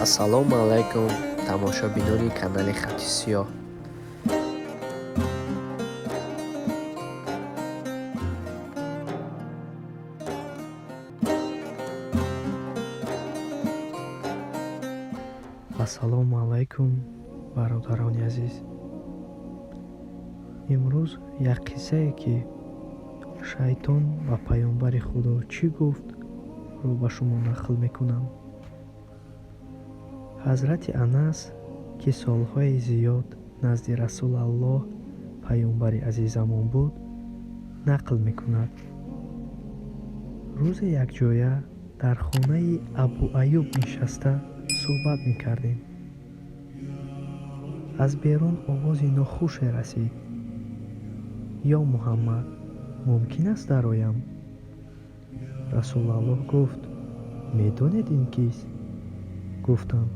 Ассалому алайкум, тамошобинони канали Хати Сиёҳ. Ассалому алайкум, бародарони азиз. Имрӯз як қиссае, ки шайтон ба паёмбари Худо чӣ гуфт, ро ба шумо нақл мекунам. Ҳазрати Анас, ки солҳои зиёд назди Расулаллоҳ, паёмбари азизамон буд, нақл мекунад: рӯзе якҷоя дар хонаи Абу Аюб нишаста суҳбат мекардем. Аз берун овози нохуше расид: «Ё Муҳаммад, мумкин аст дароям?» Расулаллоҳ гуфт: «Медонед, ин кист?» Гуфтам: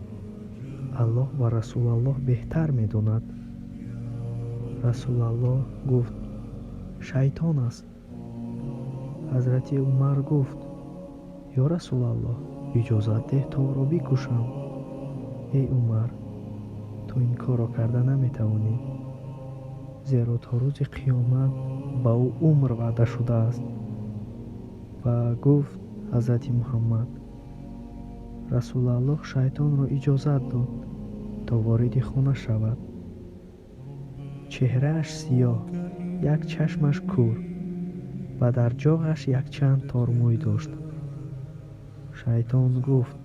«Аллоҳ ва Расулаллоҳ беҳтар медонад». Расулаллоҳ гуфт: «Шайтон аст». Ҳазрати Умар гуфт: «Ё Расулаллоҳ, иҷозат деҳ, то ӯро бикушам». «Эй Умар, ту ин корро карда наметавонӣ, зеро то рӯзи қиёмат ба ӯ умр ваъда шудааст». Ва гуфт ҳазрати Муҳаммад: Расулаллоҳ шайтонро иҷозат дод, то вориди хона шавад. Чеҳрааш сиёҳ, як чашмаш кӯр ва дар ҷоғаш якчанд тор мӯй дошт. Шайтон гуфт: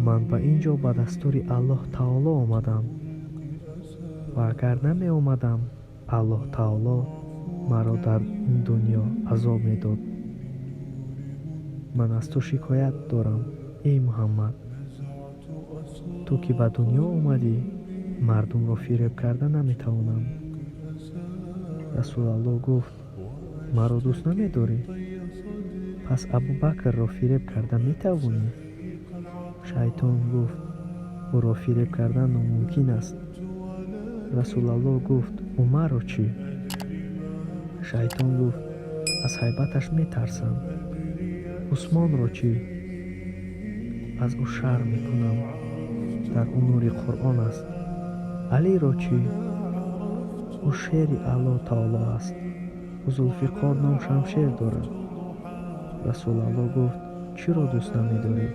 «Ман ба ин ҷо ба дастури Аллоҳ таоло омадам ва агар намеомадам, Аллоҳ таоло маро дар ин дунё азоб медод. Ман аз ту шикоят дорам, эй Муҳаммад. Ту ки ба дунё омадӣ, мардумро фиреб карда наметавонам». Расулаллоҳ гуфт: «Маро дӯст намедорӣ? Пас Абубакрро фиреб карда метавонӣ?» Шайтон гуфт: «Ӯро фиреб кардан номумкин аст». Расулаллоҳ гуфт: «Умарро чӣ?» Шайтон гуфт: «Аз ҳайбаташ метарсам». «Усмонро чӣ?» «Аз ӯ шарм мекунам, дар ӯ нури Қуръон аст». «Алиро чӣ?» «Ӯ шери Аллоҳ таоло аст. Ӯ Зулфиқор ном шамшер дорад». Расулаллоҳ гуфт: «Чиро дӯст намедорӣ?»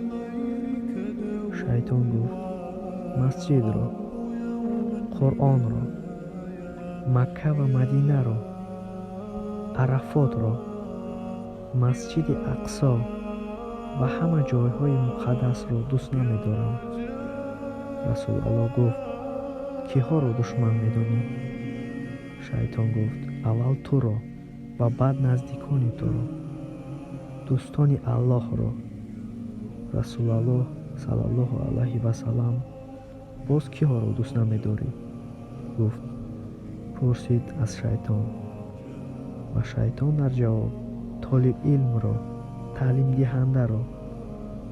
Шайтон гуфт: «Масҷидро, Қуръонро, Макка ва Мадинаро, Арафотро, Масҷиди Ақсо ва ҳама ҷойҳои муқаддасро дӯст намедорам». Расулаллоҳ гуфт: «Киҳоро душман медонӣ?» Шайтон гуфт: «Аввал туро ва баъд наздикони туро, дӯстони Аллоҳро». Расулаллоҳ саллаллоҳу алайҳи васаллам: «Боз киҳоро дӯст намедорӣ?» гуфт. Пурсид аз шайтон ва шайтон дар ҷавоб: «Толибилмро, таълимдиҳандаро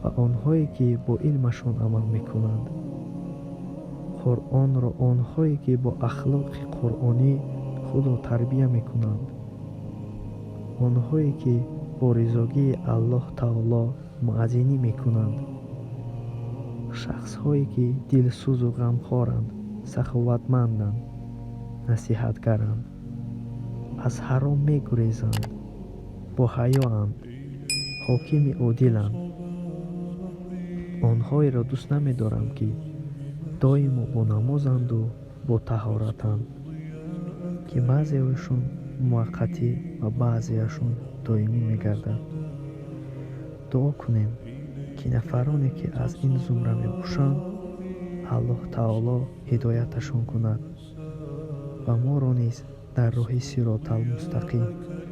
ва онҳое, ки бо илмашон амал мекунанд, Қуръонро, онҳое, ки бо ахлоқи қуръонӣ худро тарбия мекунанд, онҳое, ки бо ризогии Аллоҳ таоло муаззинӣ мекунанд, шахсҳое, ки дилсӯзу ғамхоранд, саховатманданд, насиҳатгаранд, аз ҳаром мегурезанд, боҳаёанд, ҳокими одиланд. Онҳоеро дӯст намедорам, ки доимо бо намозанду бо таҳоратанд, ки баъзеашон муваққатӣ ва баъзеашон доимӣ мегардад». Дуо кунем, ки нафароне, ки аз ин зумра мебошанд, Аллоҳ таоло ҳидояташон кунад ва моро низ дар роҳи сироталмустақим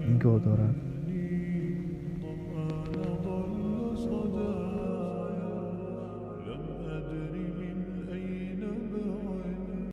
нигоҳ дорад.